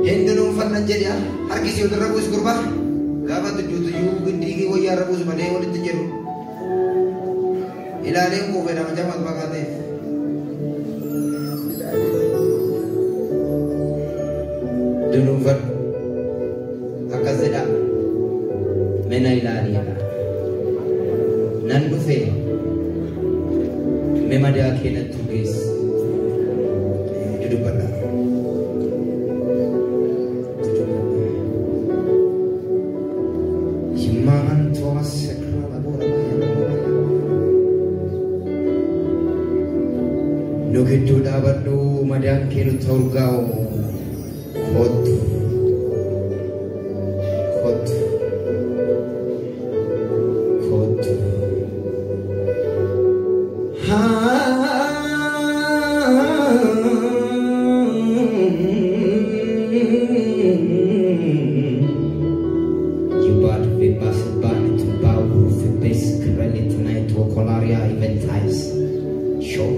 Hinduun fannan jedha harki si irra buusu gurbaa gaafa tujjuutuyyuu giddiigii wayyaa irra buusu malee walitti jedhu ilaaleen kuufee nama jamaat maqaa ta'eef. Dunuunfadhu akkas jedha mena ilaaliidha nan dhufe me madaa kee natti urgeessi dudubbadha. Nu gidduu dhaabadhu madaan kee nutti urgaa'u kottu kottu kottu. Yubat vibas banit bau vibes krenit naito kolaria eventais show.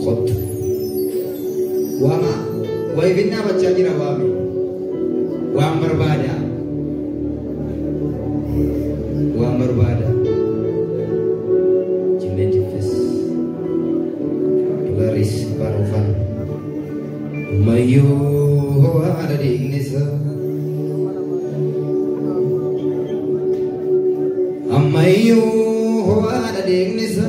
Kottu. Wama wayibinna bachaa jira waami. Waan barbaada. Waan barbaada. Jimentifes. Dubaris barofan. Mayyoo haadha dhiignisa. Ammayyoo haadha dhiignisa.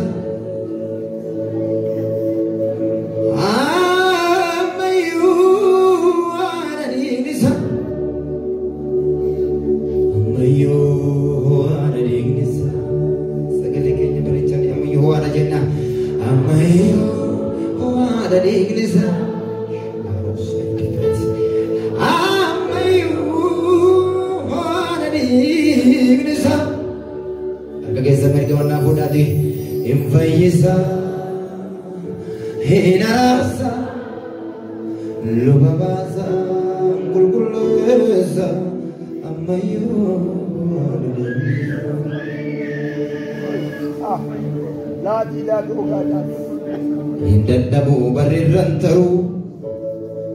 Hin dadhabuu barreerran taruu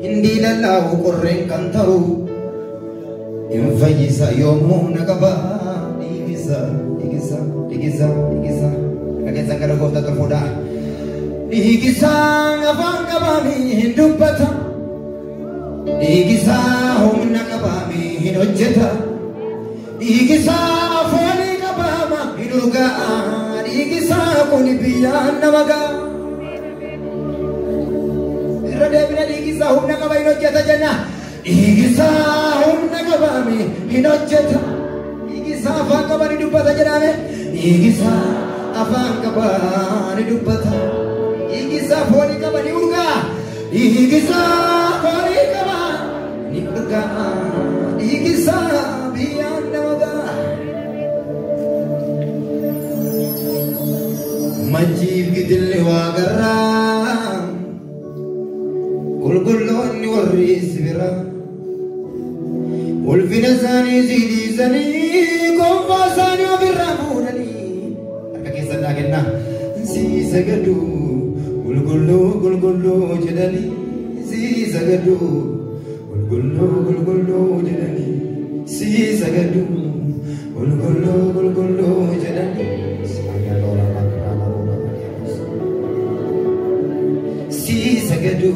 hindi lallaa'u qorreen kan taruu hin fayyisa yoomuu na qaba dhiigisa dhiigisa dhiigisa dhiigisa dhageessan gara gooftaa tolfuudha dhiigisa afaan qabaami hin dubbata dhiigisa humna qabaami hin hojjeta dhiigisa foolii qabaama hin urgaa'a dhiigisa kun biyyaan nama ga'a. Irra deebina dhiigisa humna qaba hin hojjeta jenna. Dhiigisa humna qabaame hin hojjeta. Dhiigisa afaan qaba ni dubbata jedhame. Dhiigisa afaan qaba ni dubbata. Dhiigisa foolii qaba ni urgaa. Dhiigisa foolii qaba ni urgaa. Dhiigisa biyyaan nama ga'a. Machiif gitilli waaqarraa. Qulqulloonni warri si bira ulfina isaanii si dhiisanii gonfaa isaanii ofirraa fuudhanii harka keessan naa kennaa si sagadu qulqulluu qulqulluu jedhanii si sagadu qulqulluu qulqulluu jedhanii si sagadu qulqulluu qulqulluu jedhanii si sagadu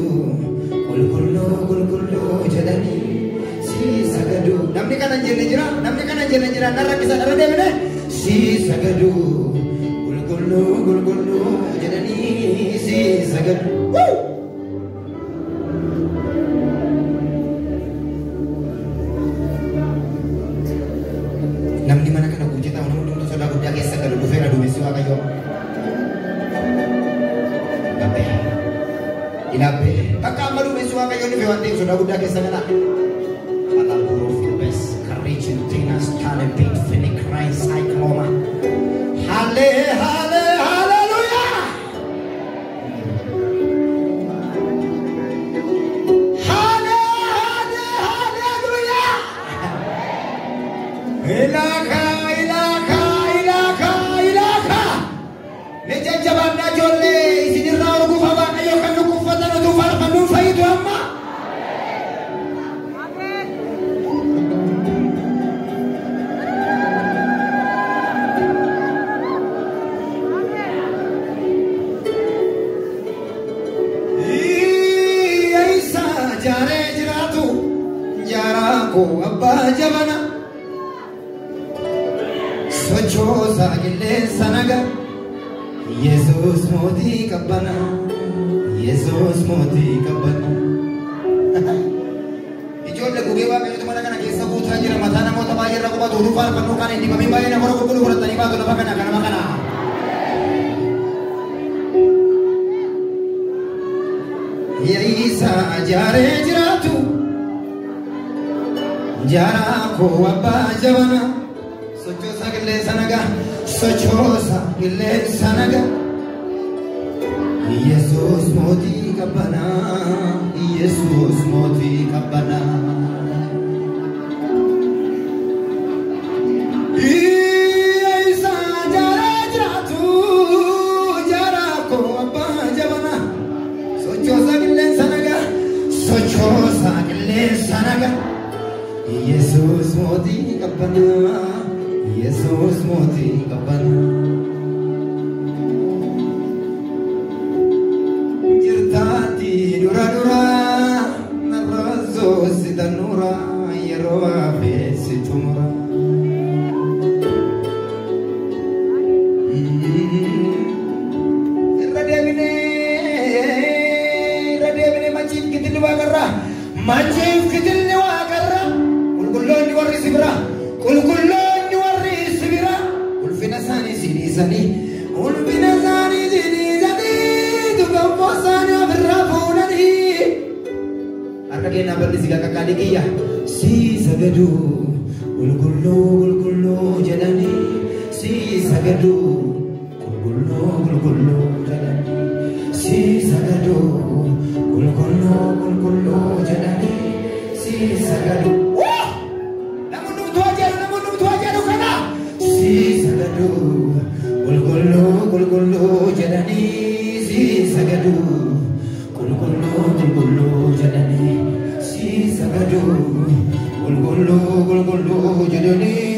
qulqulluu qulqulluu jedhanii si sagadu. Namni kana jenne jira, namni kana jenne jira, narra kisa narra deemne si sagadu qulqulluu qulqulluu jedhanii si sagadu. Namni mana kana hojjetaa nama hundumtuu sodaa guddaa keessa galu dhufeera duumessi Waaqayyoo. Ilaabbee bakka amma duumessi Waaqayyoon dhufe waan ta'eef sodaa guddaa keessa gala. Halle halle hallelujah. Halle halle hallelujah. Ilaka ilaka ilaka ilaka. Mee jajjabaannaa ijoollee isinirraa arguuf Waaqayyo kan nu kuffatan utuu faarfannuun fayyitu amma. koo abbaa jabana sochoosaa qilleensa nagaa Yesuus mootii qabbana Yesuus mootii qabbana. Ijoollee gugee waaqayyoota mana kana keessa guutaa jira mataa namoota baay'ee irra qubatu utuu faarfannoo kana hin dibamin baay'ee namoota qulqulluu godhatanii baatu lafa kana kanama kana. Yeisa jaaree jiraatu jaaraa koo abbaa jabana sochoosaa qilleensa nagaa sochoosaa qilleensa nagaa Yesuus mootii qabbanaa Yesuus mootii qabbanaa. Yeisa jaaree jiraatu jaaraa koo abbaa jabana sochoosaa qilleensa nagaa sochoosaa qilleensa nagaa Yesuus mootii qabbanaa Yesuus mootii qabbanaa. Jirtaati dura dura narra zoosita nura yeroo hafeessi xumura. Irra deebinee machiif kitilli waaqarra machiif kitilli waaqarra qulqulloonni warri si bira qulqulloonni warri si bira ulfina isaanii si dhiisanii ulfina isaanii si dhiisanii tuqammoo isaanii ofirraa fuudhanii. Harka keenyaa bal'isi qaqqaalii kiyya si sagaduu qulqulluu qulqulluu jedhanii si sagaduu qulqulluu qulqulluu jedhanii si sagaduu qulqulluu qulqulluu jedhanii si sagaduu. Namoonni hundumtuu jedhu namoonni hundumtuu jedhu kana si sagaduu qulqulluu qulqulluu jedhanii si sagaduu qulqulluu qulqulluu jedhanii si sagaduu qulqulluu qulqulluu jedhanii